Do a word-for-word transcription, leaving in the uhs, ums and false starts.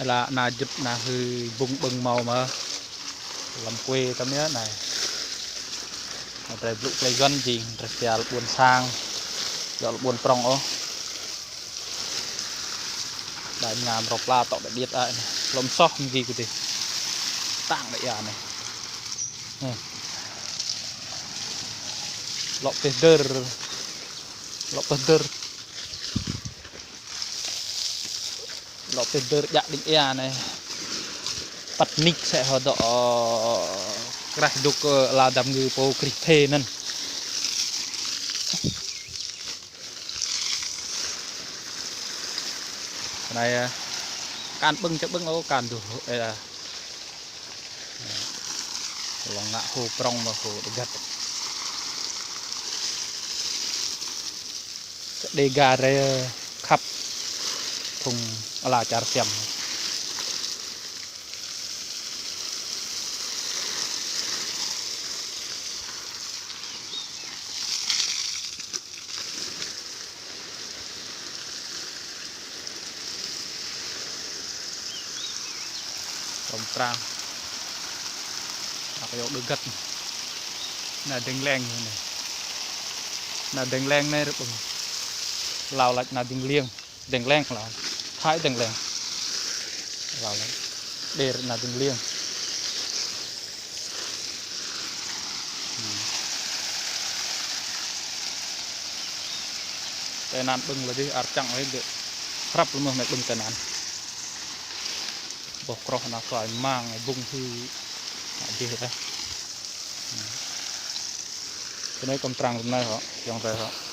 Lŏ anăn jŭt anăn hưn ƀơ̆ng ƀơ̆ng mâo mơh. Lăm kuê tăm yơh anei. Anei drei blŭ klei Yuăn jing drei pia lŏ ƀuôn sang. Djŏ lŏ ƀuôn prŏng ôh. Đa ngă mrâo pla tŏ đa điêt ai anei. Lŏ msoh mgi kơ dih. Tang đa ia anei. Anei. Lŏ pơdơr. Lŏ pơdơr. Lŏ pơdơr djă đĭng ia anei. Păt nik sĕ hŏ dŏ, ơ, krah dôk, ơ, ala dam ngư pô krih phê anăn. Anei, ơ, kan ƀơ̆ng čă ƀơ̆ng ôh, kan dôk, ơ, lŏ ngă hô prŏng mơh hô đơ găt. Đêga drei khăp phung ala čar Siăm. Kŏm trang. Ak yŏk đơ găt. Anăn dơ̆ng leng anei. Anăn dơ̆ng leng anei rơ̆ ƀơ̆ng. Lao lač anăn dơ̆ng liêng. Dơ̆ng leng lao. Thái dơ̆ng leng. Lao lač. Đêr anăn dơ̆ng liêng. Tơ anăn ƀơ̆ng lĕ dih ar čăng lĕ dih. Hrăp lĕ mơh anei ƀơ̆ng tơ anăn. Boh kroh anăn suai mang ƀơ̆ng hưn. Anăn dih dah. Tơ anei kŏm trang tơ anei hŏ, ayŏng adei hŏ.